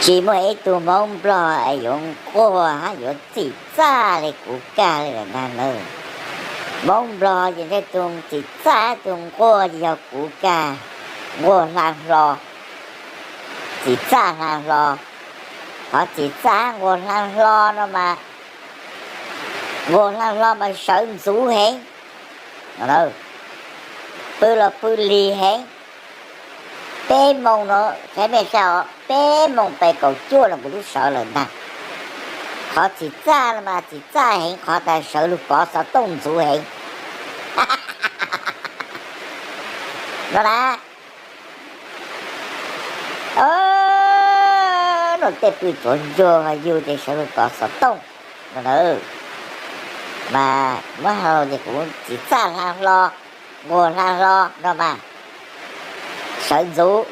Tsis muaj ib tug Hmoob Nplog es yuav nquag hab yuav txim txaj li kuv kag li lawm ntag nawb. Hmoob Nplog ces tej tug txim txaj, tus nquag ces yog kuv kag, nquag hla hlo, txim txaj hla hlo. Qhov txim txaj nquag hla hlo no mas, nquag hla hlo mas sawv ntxuv heev, pw los pw lig heev. Peb moos no, saib mej saib os, peb moos pes kaum cuaj no kuv twb sawv lawm ntag. Qhov txim txaj no mas txim txaj heev qhov tas sawv lug kov xov tooj ntxuv heev no na. Nuav tej pw tsuav ntsuag yug ces sawv lug kov xov tooj no na. Mas muab hais ces kuv txim txaj hla hlo, nquag hla hlo no mas sawv ntxuv,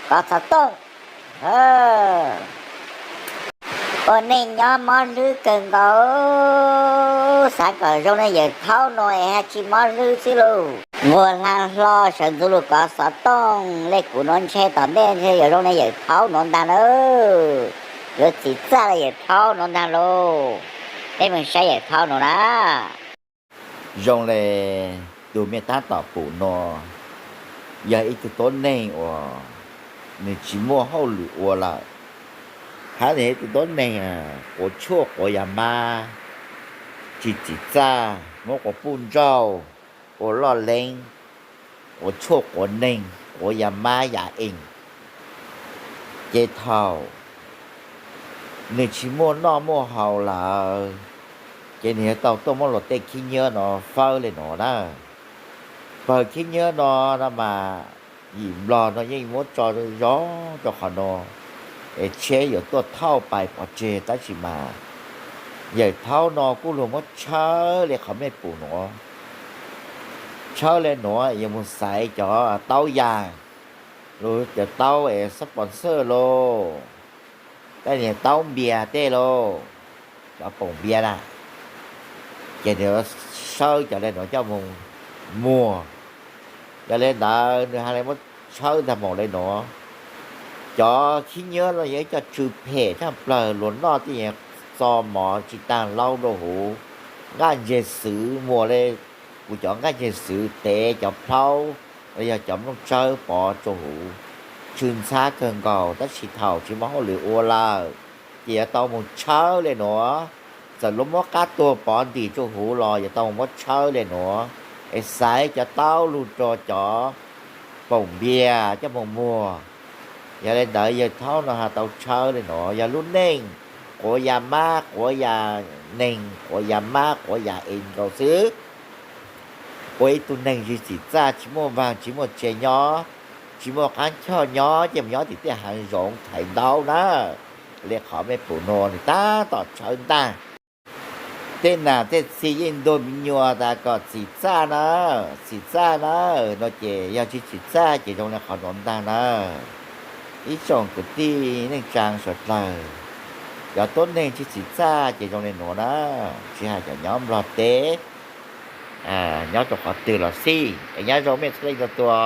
kov xov tooj. Ua neej nyob mob hlwb kawg nkaus, xav kom zoo le yawm thaub no es haj tsis mob hlwb xwb lauj. Nquag hla hlo sawv ntxuv lug kov xov tooj le kuv nuav ntshe tom ntej ntshe yuav zoo le yawm thaub nuav ntag nawb. Yuav txim txaj le yawm thaub nuav ntag lauj. Peb moog saib yawm thaub nuav na. Zoo le tug mej tab tom pum no, yog ib tug tuab neeg uas nws tsis muaj hauj lwm ua lawm, hab nws ib tug tuab neeg quav tshuaj quav yas mab, tsis txim txaj, muab quas puj nrauj ua loj leeb, quav tshuaj quav neeg, quav yas mab yas ees. Ces thaum nws tsis muaj noj muaj haus lawm, ces nws yuav tau tuaj muab luag tej khib nyiab no fawb le nuav na. Pawg khib nyiab no, no mas yim nplog no yeej muab tso zog rau qhov no, es tsheb yuav tuaj thauj pais pov tseg, tab sis mas yawm thaub no kuj lug muab tshawb le qhov mej pum nuav. Tshawb le nuav yuav moog xaiv cov taub yas, lug cov taub es xab pos xawj lauj, tej niag taub npias tej lauj, cov poom npias na, ces nws sawb cov le nuav coj moog muag. Yog le ntawd nws ha le muab tshawb ntag moog le nuav. Cov khib nyiab no yog ib co tsw phem tshaj plawg, luag noj tej txo mov tsis taag laub rau huv, nqaj ntseg xwv muag le kuv cov nqaj ntseg xwv, tev cov plhaub los yog cov nplooj tsawb pov rau huv, tsw ntxhab kawg nkaus, tab sis thaum tsis muaj hauj lwm ua lawm, ces yuav tau moog tshawb le nuav. Txawm luag muab qab tuag pov ntim rau huv los yuav tau muab tshawb le nuav, es xaiv cov taub lug rau cov poom npias coj moog muag. Yog le ntawd yawg thaub no ha tau tshawb le nuav, yog lub neej quav yas mab quav yas neeg, quav yas mab quav yas ees nkaus xwb. Ua ib tug neeg tsis txim txaj, tsis muaj vaag tsis muaj tsev nyob, tsis muaj qaab choj nyob, ces mus nyob tim tej haav zoov thaiv ntaub na. Le qhov mej pum nuav nws tab tom tshawb ntaag. Tej nam tej txhia yeej ntuag me nyuam tas kom txim txaj na, txim txaj na, no ces yog tsis txim txaj ces zoo le qhov nuav ntaag na. Ib tsoom kwv tij neej tsaa suav dlawg, cov tuab neeg tsis txim txaj ces zoo le nuav na, tsis has cov nyob nplog teb, nyob rau qhov twg los xij es nyob zoo mej txhua leej txhua tus.